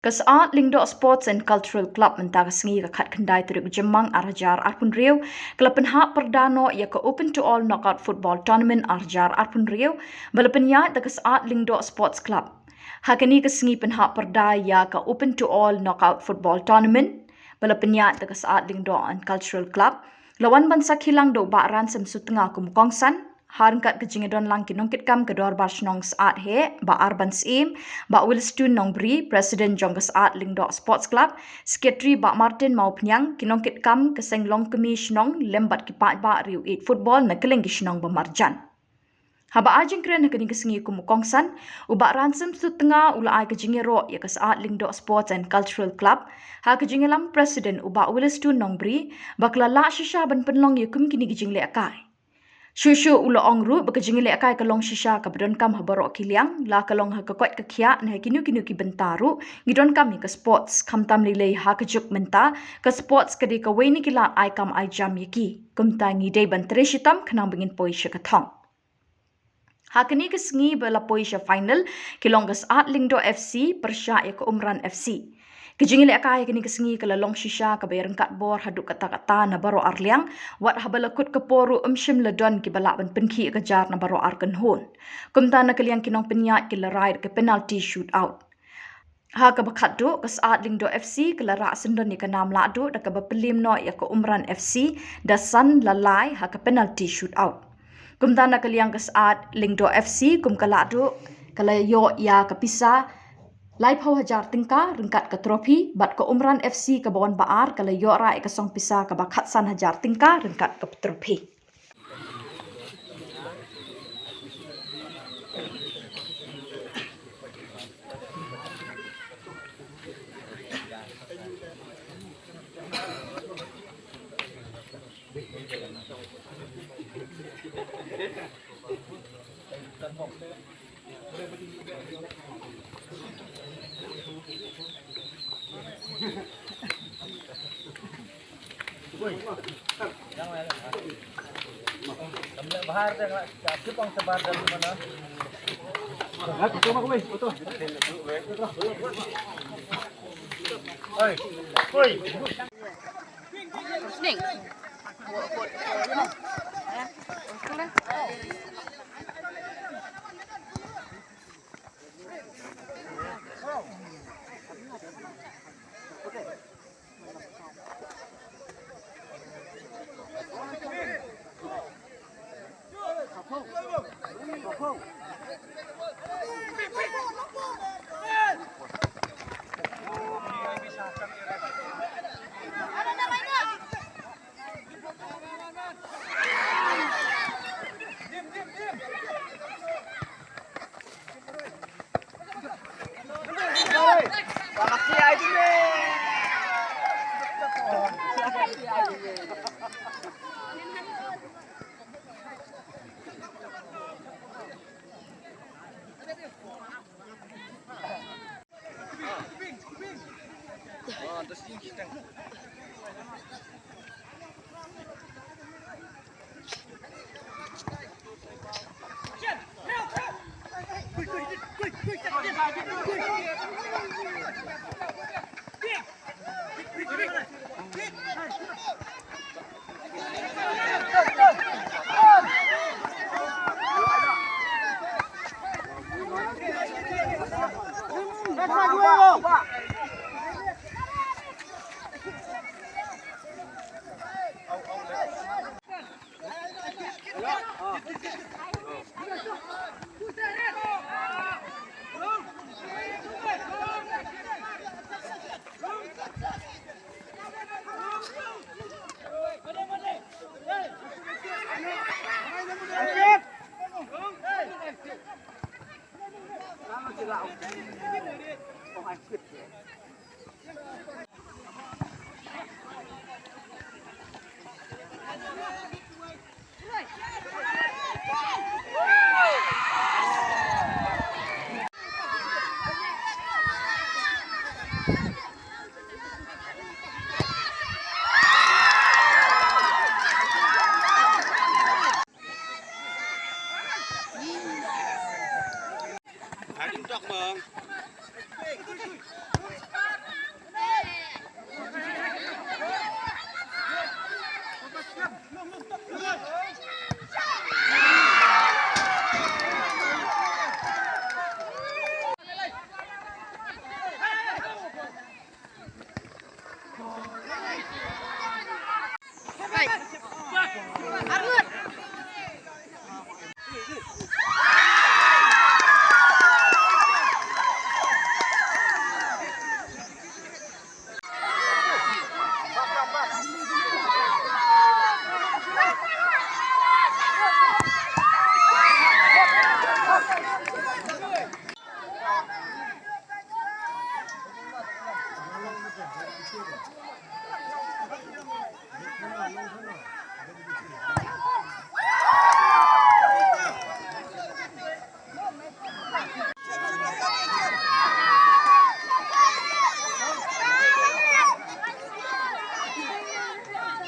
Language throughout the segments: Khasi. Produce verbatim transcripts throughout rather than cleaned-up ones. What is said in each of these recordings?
Ka Sa'ad Lyngdoh Sports and Cultural Club mynta ka sngi ka khatkhyndai tarik u Jymmang ar hajar arphew hynriew ka la pynhap pyrda noh ïa ka Open to All Knockout Football Tournament ar hajar arphew hynriew ba la pynïaid da ka Sa'ad Lyngdoh Sports Club. Ha kane ka sngi pynhap pyrda ïa ka Open to All Knockout Football Tournament ba la pynïaid da ka Sa'ad Lyngdoh and Cultural Club la wan ban sakhi lang da u Bah Ransom Sutnga kum u kongsan, ha ryngkat ka jingïadon lang ki nongkitkam ka Dorbar Shnong Sa'ad Heh, Bah Arban Syiem, Bah Wilston Nongbri, President jong ka Sa'ad Lyngdoh Sports Club, Secretary Bah Martin Mawphniang, ki nongkitkam ka seng longkmie shnong lem bad ki paidbah riew ïeit football na kylleng ki shnong ba marjan. Haba ai jingkren ha kane ka sngi kum u kongsan, u Bah Ransom Sutnga u la ai ka jingïaroh ïa ka Sa'ad Lyngdoh Sports and Cultural Club ha ka jingïalam President u Bah Wilston Nongbri ba ka la lah shisha ban pynlong ïa kum kine ki jinglehkai. Shuh shuh u la ong ruh ba ka jingïalehkai ka long shisha kaba donkam ha baroh ki liang, la ka long ha ka koit ka khiah ne ha kino kino ki bynta ruh ngi donkam ïa ka sports, khamtam lei lei ha ka juk mynta ka sports ka dei kawei na ki lad ai kam ai jam ïa ki. Kumta ngi dei ban trei shitom khnang ba ngin poi sha ka thong. Ha kane ka sngi ba la poi sha final ki long ka Sa'ad Lyngdoh F C pyrshah ïa ka Umran F C. Ka jingïalehkai ha kane ka sngi ka la long shisha kaba ïaryngkat bor haduh katta katta na baroh ar liang, wat haba la kut ka por ruh ym shym la don kiba lah ban pynkhih ïa ka jar na baroh ar kynhun. Kumta na ka liang ki nongpynïaid ki la rai da ka penalty shootout. Ha kaba khatduh ka Sa'ad Lyngdoh F C ka la rah syndon ïa ka nam lahduh da kaba pynliem noh ïa ka Umran F C da san la lai ha ka penalty shootout. Kumta na ka liang ka Sa'ad Lyngdoh F C kum ka lahduh ka la ïoh ïa ka pisa laiphew hajar tyngka ryngkat ka trophy, bad ka Umran F C kaba wan ba ar ka la ïoh rah ïa ka song pisa kaba khatsan hajar tyngka ryngkat ka trophy.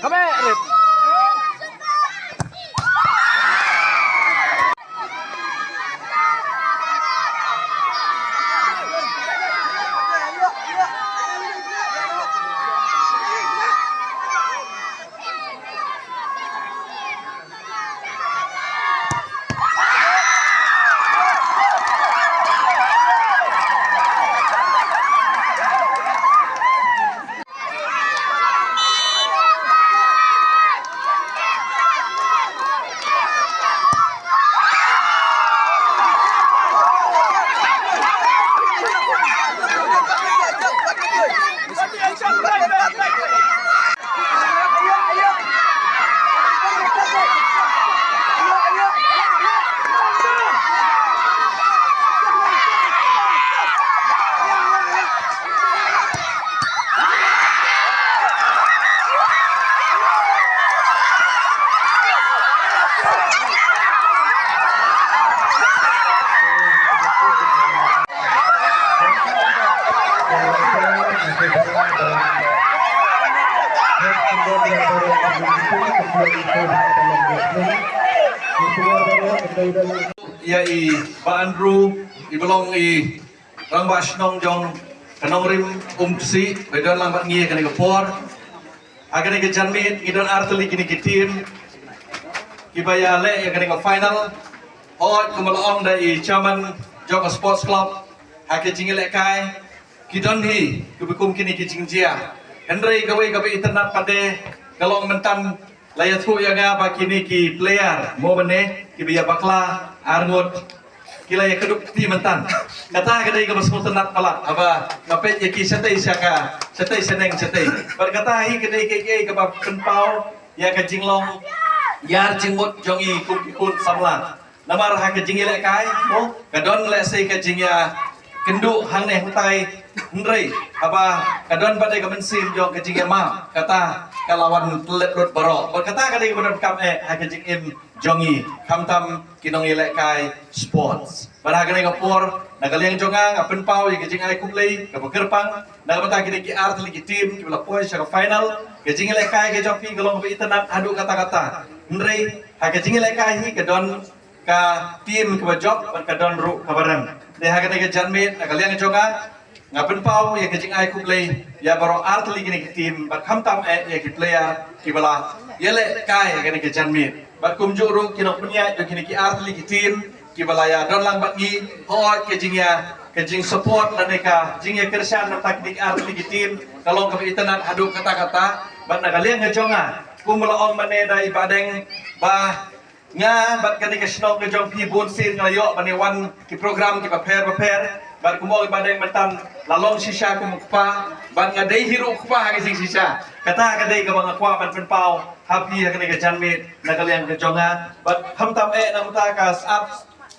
Kame rit. Ïa i Bah Andrew, i ba long i rangbah shnong jong ka Nongrim Umksi, ba don lang bad ngi ha kane ka por. Ha kane ka janmiet ngi don ar tylli kine ki team kiba ïaleh ïa kane ka final. Hooid, kumba la ong da i chairman jong ka sports club, ha ka jingïalehkai ki don hi kiba kum kine ki jingjia. Hynrei kawei kaba itynnad pat de ka long mynta la ïathuh ïa nga ba kine ki player mo mynne kiba ïa bakla ar ngut ki la ïa kdup kti mynta. Kata ka dei kaba sngewtynnat palat haba nga peit ïa ki shatei sha ka, shatei shaneng shatei. Bad kata hi ka dei kaei kaei kaba pynpaw ïa ka jinglong ïar jingmut jong i kum ki khun samla. Namar ha ka jingïalehkai mo ka don lehse ka jingïakynduh hangne hangtai, hynrei haba ka don pat de ka mynsiem jong ka jingïamap, kata ka la wan tyllep lut baroh. Bad kata ka dei kaba donkam eh ha ka jingim jong i, khamtam ki nongïalehkai sports. Bad ha kane ka por na ka liang jong nga nga pynpaw ïa ka jingai khublei kaba kyrpang na ka bynta kine ki ar tylli ki team kiba la poi sha ka final. Ka jingïalehkai ka jong phi ka long kaba itynnad haduh katta katta. Hynrei ha ka jingïalehkai hi ka don ka team kaba jop bad ka don ruh kaba rem. Te ha kane ka janmiet na ka liang jong nga nga pynpaw ïa ka jingai khublei ïa baroh ar tylli kine ki team bad khamtam eh ïa ki player kiba la ïalehkai ha kane ka janmiet. Bad kumjuh ruh ki nongpynïaid jong kine ki ar tylli ki team kiba la ïa don lang bad ngi, hooid ka jingïa, ka jingsupport lane ka jingïakyrshan na bynta kine ki ar tylli ki team ka long kaba itynnad haduh katta katta. Bad na ka liang ka jong nga kumba la ong mynne da i Bah Deng ba nga bad kane ka shnong ka jong phi bun sien nga la ïoh ban ïa wan ki program kiba pher bapher. Bad kumba ong i Bah Deng mynta la long shisha kum u kpa bad nga dei hi ruh u kpa ha ka jingshisha. Kata ka dei kaba nga kwah ban pynpaw ha phi ha kane ka janmiet na ka liang ka jong nga. Bad khamtam eh na ka bynta ka Sap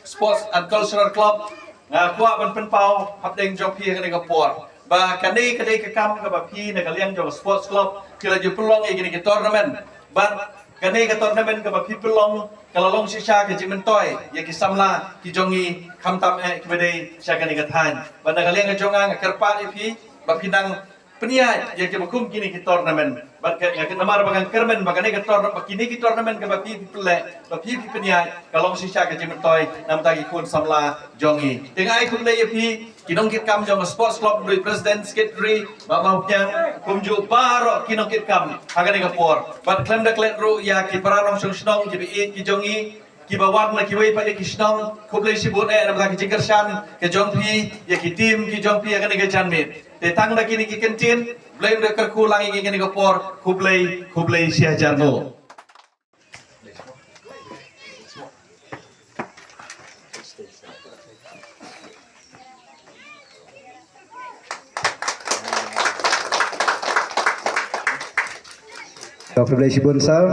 Sports and Cultural Club nga kwah ban pynpaw hapdeng jong phi ha kane ka por ba kane ka dei ka kam kaba phi na ka liang jong sports club ki la ju pynlong ïa kine ki tournament. Bad kane ka tournament kaba phi pynlong ka la long shisha ka jingmyntoi ïa ki samla ki jong ngi khamtam eh kiba dei sha kane ka thaiñ. Bad na ka liang ka jong nga nga kyrpad ïa phi ba phi nang pynïaid ïa kiba kum kine ki tournament. Bad ka, nga namar ba ngan kyrmen ba kane ka tournament ba kine ki tournament kaba phi phi pynleh ba phi phi pynïaid ka long shisha ka jingmyntoi na bynta ki khun samla jong ngi. Te nga ai khublei ïa phi ki nongkitkam jong ka Sports Club, President, Secretary, Bah Mawphniang, kumjuh baroh ki nongkitkam ha kane ka por. Bad khlem da klet ruh ïa ki para nongshong shnong kiba ïeit ki jong ngi kiba wan na kiwei pat ïa ki shnong, khublei shibun eh na bynta ki jingkyrshan ki jong phi ïa ki team ki jong phi ha kane ka janmiet. Te tang da kine ki kyntien, Blei un da kyrkhu lang ïa ngi ha kane ka por, khublei, khublei shi hajar nguh. To khublei shibun sir.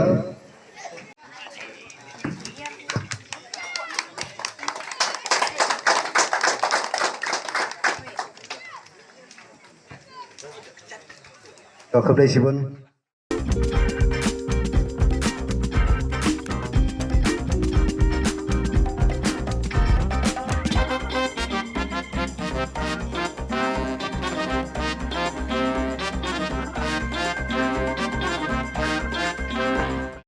To khublei shibun.